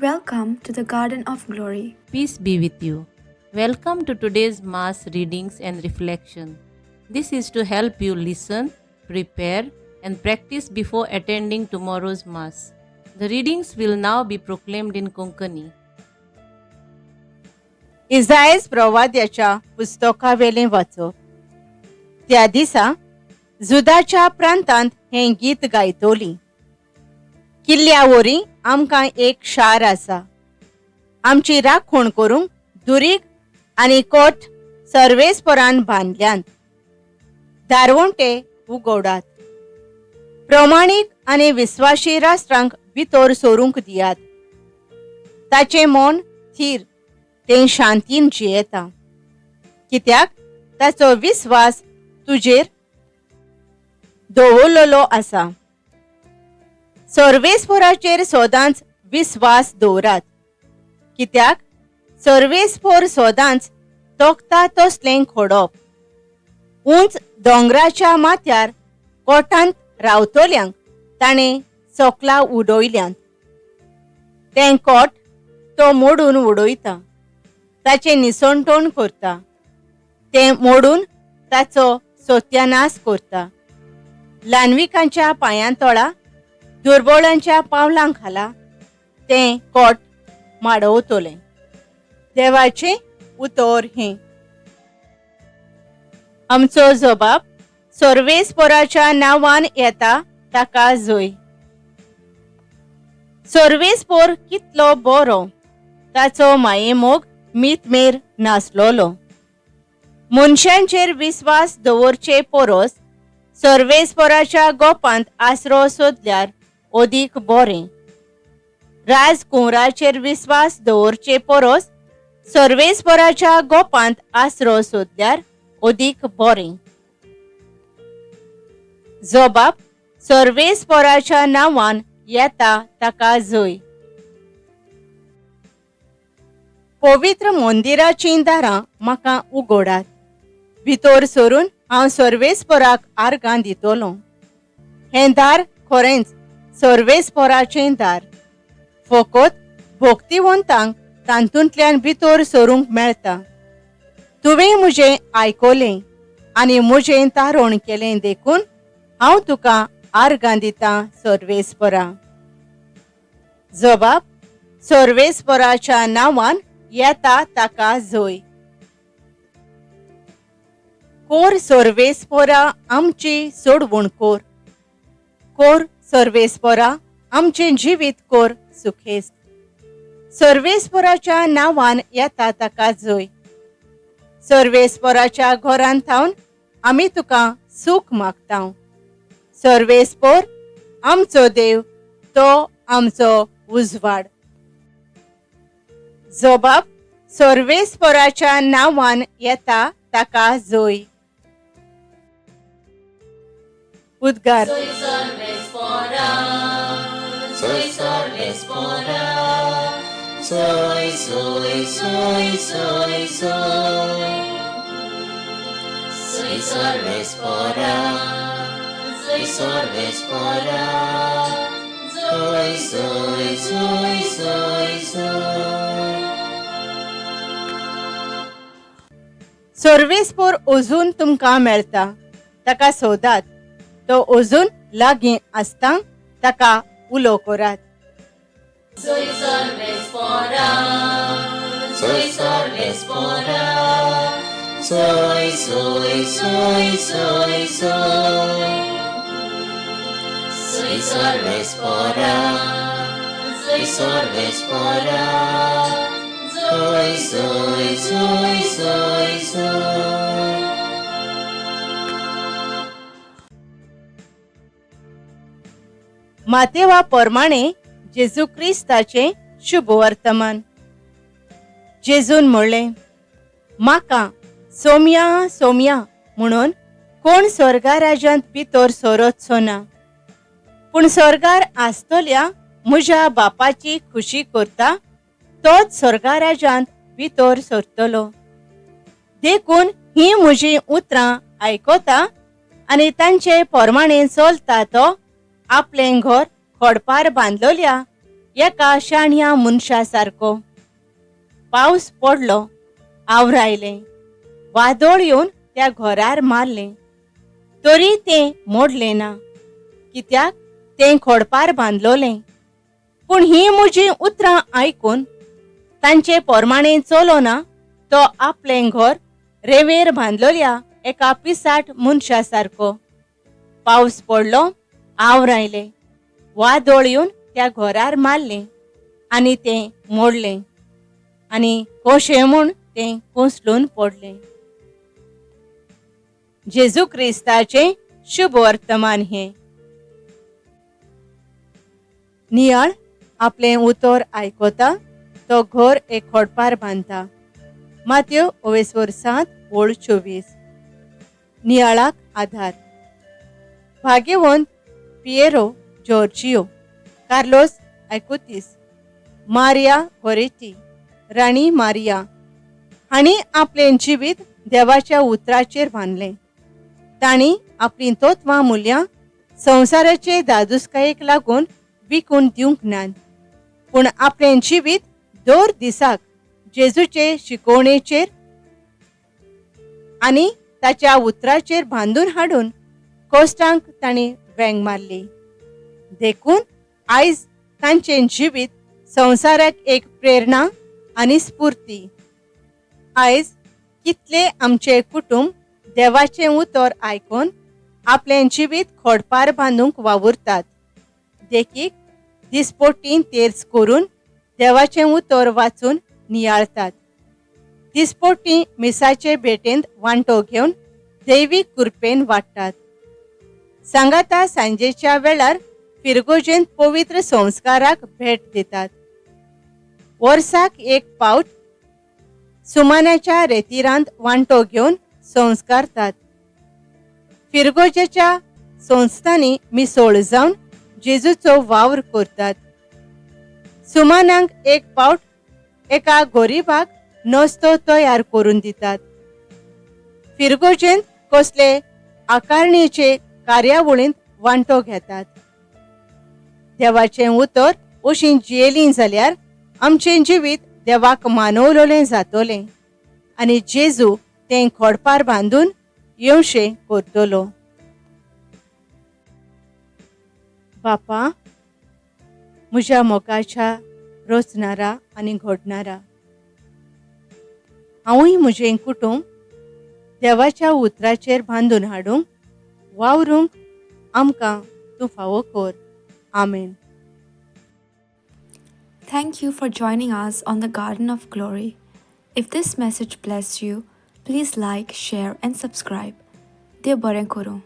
Welcome to the Garden of Glory. Peace be with you. Welcome to today's Mass readings and reflection. This is to help you listen, prepare, and practice before attending tomorrow's Mass. The readings will now be proclaimed in Konkani. इजायस प्रवाद्याच्या पुस्तकावेलें वाचप. त्या दिसा जुदाच्या प्रांतांत हें गीत गायतोली. किल्ल्या वरी आमकां एक शार आसा. आमची राखण करूंक दुरीग आनी कोट सर्वेस्परान बांदल्यांत. दारवंटे उगोडात. प्रमाणीक आनी विस्वाशी राष्ट्रांक भितर सरूंक दियात. ताचें मन थीर, तें शांतीन जियेता, कित्याक ताचो विस्वास तुजेर दवरलेलो आसा. सर्वेस्पोराचेर सदांच विस्वास दवरात, कित्याक सर्वेस्पोर सदांच तोखता तसलें खोडप. उंच दोंगराच्या माथ्यार कोटांत रावतल्यांक ताणें सोकला उडयल्यांत. तें कोट तो मोडून उडयता, ताचें निसणटण करता, तें मोडून ताचो सत्यानाश करता. ल्हानविकांच्या पांयां तळा, दुर्बळांच्या पावलां खाला तें कोट माडवतलें. देवाचें उतर हें. आमचो जबाब सर्वेस्पोराच्या नांवान येता ताका जय. सर्वेस्पोर कितलो बरो, ताचो मायेमोग मीतमेर नासलोलो. मनशांचेर विस्वास दवरचे परस सर्वेस्पोराच्या गोपांत आसरो सोदल्यार अदीक बरें. राजकुंवराचेर विस्वास दवरचे परस सर्वेस्पोराच्या गोपांत आसरो सोदल्यार अदीक बरें. जबाब सर्वेस्पोराच्या नांवान येता ताका जय. पवित्र मंदिराचीं दारां म्हाका उगोडात. भितर सरून हांव सर्वेस्पोराक आर्गां दितलो. हें दार खरेंच सर्वेस्पोराचें दार. फकत भक्तिवंतांक तातूंतल्यान भितर सरूंक मेळटा. तुवें म्हजें आयकलें आनी म्हजें तारण केलें, देखून हांव तुका आर्गां दितां सर्वेस्पोरा. जबाब सर्वेस्पोराच्या नांवान येता ताका जय. कोर सर्वेस्पोरा आमची सोडवण कोर. कोर सर्वेस्पोरा आमचें जिवीत कोर सुखेस्त. सर्वेस्पोराच्या नांवान येता ताका जय. सर्वेस्पोराच्या घरांत थावन आमी तुका सूख मागता. सर्वेस्पोर आमचो देव, तो आमचो उजवाड. जबाब सर्वेस्पोराच्या नांवान येता ताका जय. उद्गार. Soy Sarvespora, soy, soy, soy, soy, soy. Soy Sarvespora, soy Sarvespora, soy, soy, soy, soy, soy. सर्वेस्पोर अजून तुमकां मेळटा, ताका सोदात. तो अजून लागीं आसता, ताका उलो करात. Soy Sarvespora, soy Sarvespora, soy, soy, soy, soy, soy. Soy Sarvespora, soy Sarvespora, soy, soy, soy, soy, soy. मातेवा परमाणे जेजू क्रिस्ताचें शुभ वर्तमान. जेजून म्हणलें, म्हाका सोम्या सोम्या म्हणून कोण स्वर्गा राज्यांत भितर सरतचो ना, पूण स्वर्गार आसतल्या म्हज्या बापाची खुशी करता तोच स्वर्गा राज्यांत भितर सरतलो. देखून हीं म्हजीं उतरां आयकता आनी तांचे परमाणे चलता तो आपलें घर खडपार बांदलोल्या एका शाण्या मनशा सारको. पावस पडलो, आवरायलें, वादळ येवन त्या घरार मारलें, तरी तें मोडलें ना, कित्याक तें खोडपार बांदलोलें. पूण हीं म्हजीं उतरां आयकून तांचे पोरमाणें चलो ना तो आपलें घर रेंवेर बांदलोल्या एका पिसाट मनशा सारको. पावस पडलो, आवरायलें, वादळ येवन त्या घरार मारलें आनी तें मोडलें आनी कोशें म्हूण तें कोसळून पडलें. जेजू क्रिस्ताचें शुभ वर्तमान हें. नियाळ आपलें उतर आयकता तो घर एक खोडपार बांदता. मात्यो ओवेसवर 7:24. नियाळाक आधार. भाग्यवंत Piero Giorgio, Carlos Acutis, Maria Goretti, Rani Maria हांणी आपलें जिवीत देवाच्या उतराचेर बांदलें. तांणी आपलीं तत्वां मुल्यां संवसाराचे दादुसकायेक लागून विकून दिवंक नात, पूण आपलें जिवीत दर दिसाक जेजूचे शिकवणेचेर आनी ताच्या उतराचेर बांदून हाडून कोश्टांक तांणी वेंग मारली. देखून आयज तांचें जिवीत संवसाराक एक प्रेरणा आनी स्फूर्ती. आयज कितले आमचे कुटुंब देवाचें उतर आयकून आपलें जिवीत खोडपार बांदूंक वावुरतात. देखीक दिसपोटीं तेर्स करून देवाचें उतर वाचून नियाळतात, दिसपोटीं मिसाचे भेटेंत वांटो घेवन दैवीक कृपेन वाडटात, सांगाता सांजेच्या वेळार फिरगोजेंत पवित्र संस्काराक भेट दितात, वर्साक एक पावट सुमानाच्या रेतिरांत वांटो घेवन संस्कारतात, फिरगोजेच्या संस्थांनी मिसोळ जावन जेजूचो वावर करतात, सुमानाक एक पावट एका गोरिबाक नस्तो तयार करून दितात, फिरगोजेंत कसले आकारणेचे कार्यावळींत वांटो घेतात. देवाचें उतर अशीं जियेलीं जाल्यार आमचें जिवीत देवाक मानवलोलें जातलें आनी जेजू तें खोडपार बांदून येवशें करतलो. बापा, म्हज्या मोगाच्या रचणारा आनी घडणारा, हांवूय म्हजें कुटुंब देवाच्या उतराचेर बांदून हाडूंक वावरूंक आमकां तूं फावो कर. आमेन. Thank you for joining us on the Garden of Glory. If this message blessed you, please like, share, and subscribe. देव बरें करूं.